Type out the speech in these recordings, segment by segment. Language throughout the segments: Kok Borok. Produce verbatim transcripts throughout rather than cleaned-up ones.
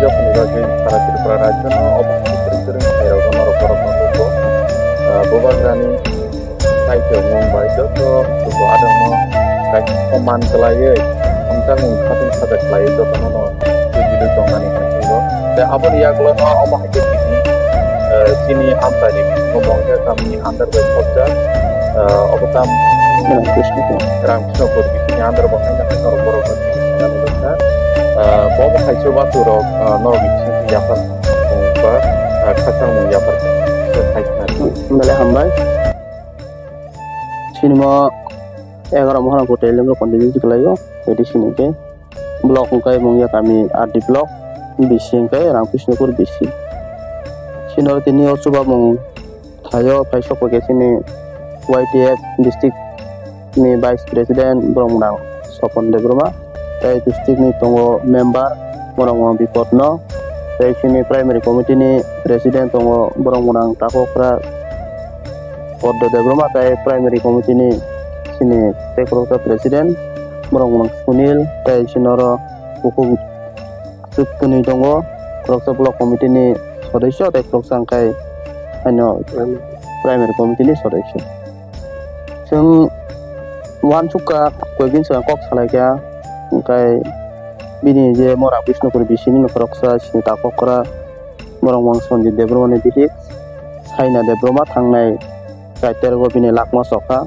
Jokhoni bagwi sara Tripura rajyono obo kwrwng kwrwng khairokno norok borokno nukgo. Ah, Bubagrani saichomung bai joto sugo adangno kaisa man kwlaiwi hamjakmung khatung sajak khlaiwi jotono no twiwi tongnani hwnwi. Tei aboni yagulono omo hai khe tini, eh, chini amchaini bisingo bo wngkha tamni under bai khopjak, eh, obo tam Ramkrishnopur. Ramkrishnopur bisingni under bo haino haino borok rok tini thangna nukha. Eh, bo bo hai chubachu rok, eh, norok ni bisingtwi yaphar mung ba, eh, khakchangmung yaphar khe khai khna. Belai hambai. Chini mo egaroh Mohanpur Telenggro constituency kwlaio, A D C ni khe. Block hwnkhe mungya kami R D block, B C hwnkhe Ramkrishnopur B C. Chini oro tini o chubamung thaio phai sokphaikhe chini Y T F district ni vice president borok mwnang Sopon Debbarma, tei district ni tongo member borok mwnang Bipodno, tei chini primary committee ni president tongo borok mwnang Takhukra Poddo Debbarma, tei primary committee ni chini tei khoroksa president borok mwnang Sunil, tei chini oro bukhuk twnwi tongo, khoroksa block committee ni sodosyo tei khoroksa hwnkhe haino primary committee ni sodosyo. Chwng uansukha, koikdin swkang kok salaikha, hwnkhe bini je Mora Bishnupur B C ni khoroksa sini Takhukra, borok mwnang Sanjit Debbarma ni bihik Saina Debbarma thangnai char tarikgo bini lakma sokha.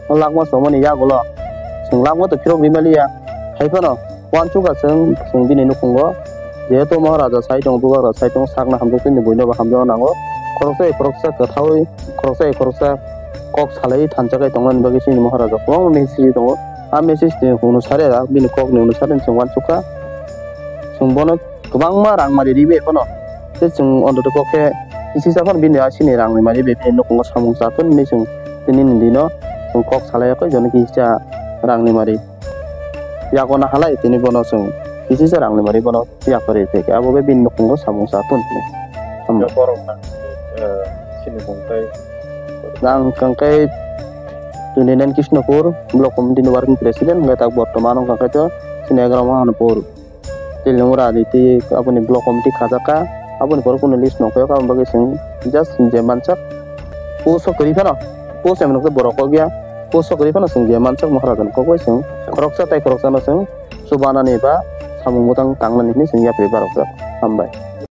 O lakma sokmani yagulo chwng lakma to phirok rimaliya. Hai phano uansukha chwng, chwng bini nukhungo jehetu Maharaja sai tongo, Bubagra sai tongo, sakno hamjaknai ni buino bo hamjakna nango. Khoroksa bai khoroksa kwthaui, khoroksa bai khoroksa kok salai thansa khai tongnani bagwi chini Maharaja kwbangma message tongo. A message ni onusare, bini kokni onusare chwng uansukha. Chwng bono kwbangma rang mari ribai phano. Tei chwng ontoto kok khe kisisa phano bini asini rangni mari bai bini nukhungo samung chathun hinwi chwng tini ni dino chwng kok salai yakho, jono kisisa rangni mari yakona halai tini bono chwng kisisa rangni mari bono yaphar ri thai khe abo bai bini nukhungo samung chathun hinwi. Hambai. Borok na, eh, sini mung tei. Ang kangkai twenty nine Krishnapur block committee ni working president, hwnkhe tak bortoman wngkha khe to sini egaroh Mahanpur. Telenggro ni twi aboni block committee khajak kha, aboni pore kunu list nokha kha, aboni bagwi chwng just je mansak post o kwrwi phano, post emno khe borok kok ya, post o kwrwi phano chwng je mansak Maharaja ni kok bai chwng khoroksa tai khoroksa no chwng chubanani ba samung bwtang tangnani hinwi chwng yapri barok jak. Hambai.